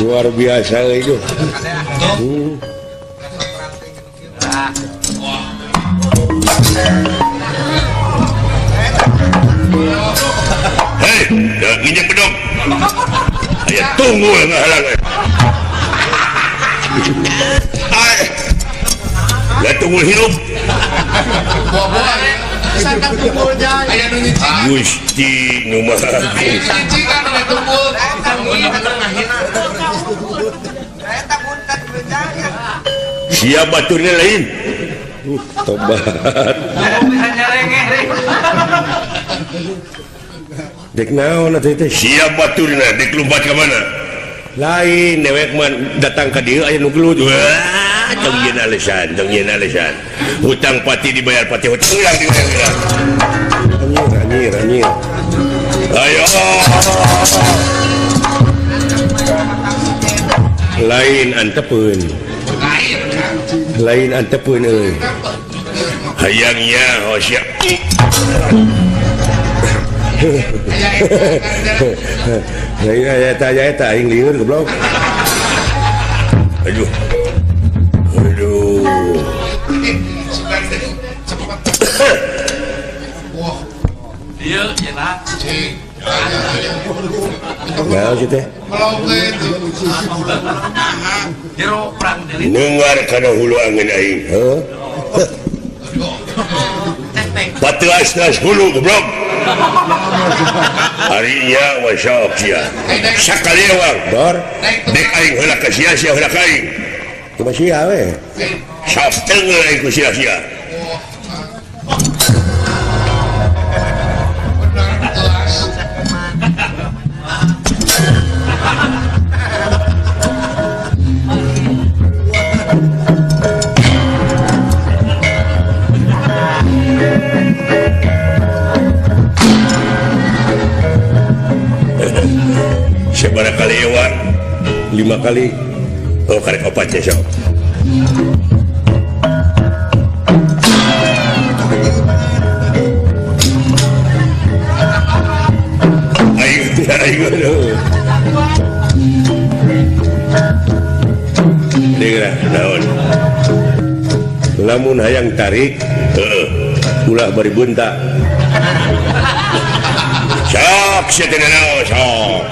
Luar biasa itu. Hei, nginjek bedog. Ayo tunggu ngahalang. Lah tunggu hirup. Gusti nu maha. Siap baturnya lain. Tobat. Dek naon atuh teh? Siap baturna dek lompat ka mana? Lain dewek mah datang ka dieu aya nu gelut. Wah, tong yeun alesan, tong yeun alesan. Hutang pati dibayar pati hutang ulang dibayar ulang. Anjir, anjir, anjir. Ayo. Lain antepeun. Lain antepeun euy. Hayangnya hosya. Lain aya eta aya eta aing lieur goblok. Aduh. Aduh. Ieu cenah. Naon sih teh? Dengar kana hulu angin aing. Heuh. Patelas-telas hulu goblok. Harinya wasok sia. Sakali wang dor. Dek aing heula ka sia sia heula ka aing. Kumaha sia we? Sok teunggeul aing ku sia sia. Seberapa kali ewan? 5 kali. Oh, karek opat ya, sok. Ayo, ayo, ayo. Dengar, naon. Lamun hayang tarik, ulah bari bunta. Sok, sia teh naon, sok.